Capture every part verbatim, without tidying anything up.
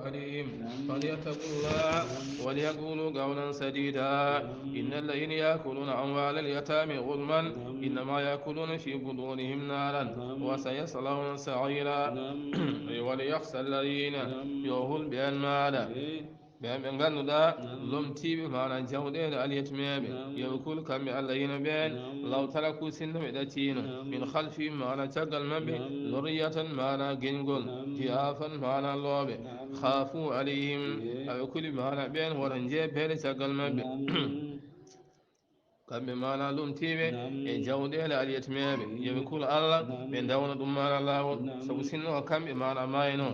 عليهم فليتقوا الله وليقولوا قولا سديدا. إن الذين يأكلون أموال اليتامى ظلما إنما يأكلون في بطونهم نارا وسيصلون سعيرا. وليخشى الذين يوفون بأموالهم ɓe ɓe ngannduɗaa lomtiiɓe maana jawɗeele alyatimeeɓe, yo ɓe kul kamɓe Allah yino ɓeen, law taraku sinno ɓe ɗacciino, min khalfihim maana caggal maɓɓe, zurriyatan maana geñgol, di'aafan maana looɓe, khaafu alayhim, aɓe kuli maana ɓeen wota njeebeede caggal maɓɓe. Kamɓe maana lomtiiɓe e jawɗeele alyatimeeɓe, yo ɓe kul Allah, ɓe ndawna ɗum maana laawol, sabu sinno ko kamɓe maana maayno,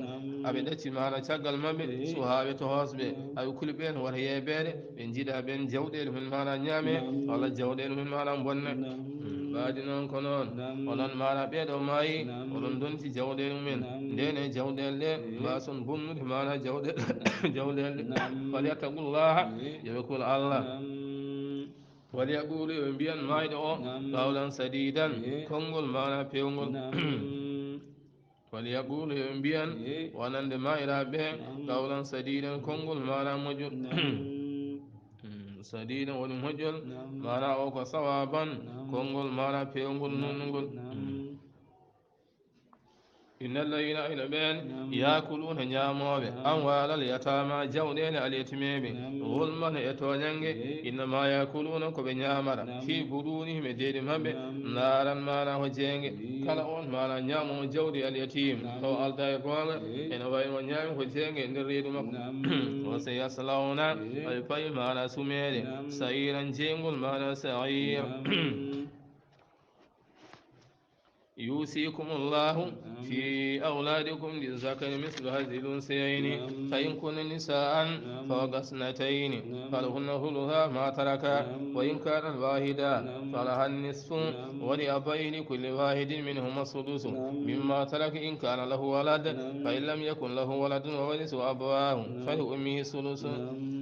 aɓe ɗacci maana caggal maɓɓe, suhaaɓe tohosɓe, aɓe kuli ɓeen wota yeebeede, ɓe njiɗa ɓeen jawɗeele mum maana ñaame, walla jawɗeele mum maana mbonne. Ɓaadi noon ko noon, onon maana ɓee ɗo maayi, oɗon ndonti jawɗeele mumen, ndeen e jawɗeele ɗe mbaason bonnude maana jawɗeele, jawɗeele ɗe. Falyattaqullaha, yo ɓe kul Allah. Walyaquulu, yo ɓe mbiyan maayɗo o, qawlan sadiidan, konngol maana peewngol. Walyaquulu, yo ɓe mbiyan wonande maayiraaɓe ɓe, qawlan sadiidan, konngol maana moƴƴol. Sadiidan woni moƴƴol, maana o ko sawaaban, konngol maana peewngol, nuunungol. Inna alladhina, ino ɓeen, yaakuluuna, ñaamooɓe, amwaalal yataama, jawɗeele alyatimeeɓe, zulman, e tooñannge, innama yaakuluuna, ko ɓe ñaamata, fii butuunihim, e deedi maɓɓe, naaran, maana ko jeynge. Kala oon maana ñaamoowo jawdi alyatim, taw aldaa e goonga, ene wayi no ñaami ko jeynge e nder reedu makko. Wa sayaslawna, aɓe payi maana sumeede, sa'iiran, jeyngol maana sa'iir. Yuusiikumullaahu fii awlaadikum lizzakari mislu hazzil unsayayni, fa in kunna nisaa'an fawqa isnatayni falahunna sulusaa maa taraka, wa in kaanat waahidatan falahan nisfu, wa li abayhi likulli waahidin minhumas sudusu mimmaa taraka in kaana lahu walad, fa in lam yakun lahu waladun wa yarithuhu abawaahu fa li ummihi sudusu,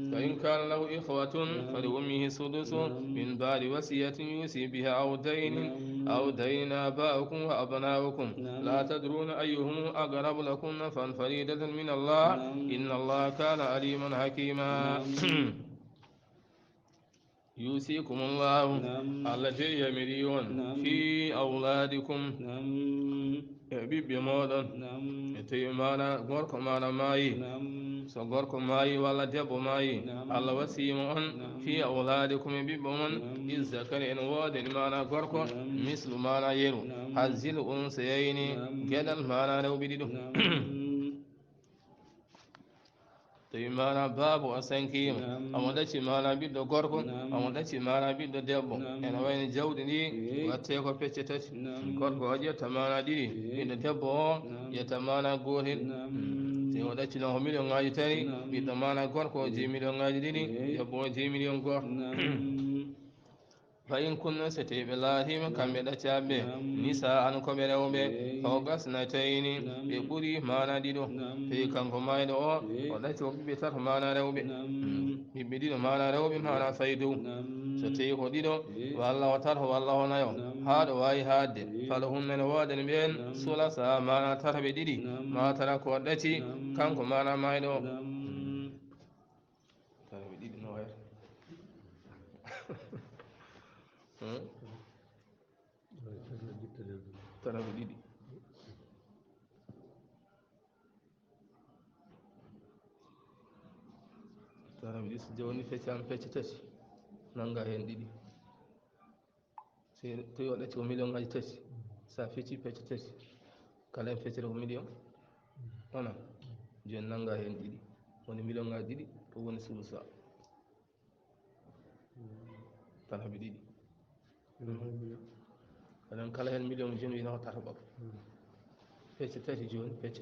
fa in kaana lahu ikhwatun fa li ummihi sudusu min ba'di wasiyatin yuusi bihaa aw daynin, aw daynin aabaa'ukum wa abnaa'ukum laa tadruuna ayyuhum aqrabu lakum naf'an fariidatan minallaahi, innallaaha kaana aliiman hakiimaa. Yuusiikumullaahu, Allah de yamiri on, fii awlaadikum, e ɓiɓɓe mooɗon, e tawi maana gorko maana maayi, so gorko maayi walla debbo maayi, Allah wasiyii mo on, fii awlaadikum, e ɓiɓɓe mon, lizzakari, ene woodani maana gorko, mislu maana yeru, hazzil unsayayni, geɗal maana rewɓe ɗiɗo. Tawi maana baaba o sankiima, omo ɗacci maana ɓiɗɗo gorko, omo ɗacci maana ɓiɗɗo debbo, ene wayno jawdi ndi watte ko pecce tati, gorko o ƴetta maana ɗiɗi, ɓiɗɗo debbo o ƴetta maana gootel. Tawi o ɗaccino ko miliyoŋaaji tati, ɓiɗɗo maana gorko o jeyi miliyoŋaaji ɗiɗi, debbo o jeyi miliyoŋ gooto. Fa in kunna, so tawi ɓe laatiima kamɓe ɗaccaaɓe ɓe, nisaa'an, ko ɓe rewɓe, fawqa isnatayni, ɓe ɓuri maana ɗiɗo, tawi kanko maayɗo o, o ɗacci ko ɓiɓɓe tato maana rewɓe, ɓiɓɓe ɗiɗo maana rewɓe maana fay dow, so tawi ko ɗiɗo walla ko tato walla ko nayo, haa ɗo waawi haaɗde, falahunna, ene woodani ɓeen, sulusaa, maana tataɓe ɗiɗi, maa taraka, ko ɗacci kanko maana maayɗo o. Taraɓe ɗiɗi no wayata. Hmm? Taraɓe ɗiɗi. Taraɓe ɗiɗi, so jooni feccaama pecce tati, nannga heen ɗiɗi. So tawi o ɗacci ko miliyoŋaaji tati, so a feccii pecce tati, kala heen feccere ko miliyoŋ, wona? Jooni nannga heen ɗiɗi, woni miliyoŋaaji ɗiɗi, ko woni sulusaa. Taraɓe ɗiɗi. Aɗon kala heen miliyoŋ jooni wiyata ko tataɓo. Pecce tati jooni, pecce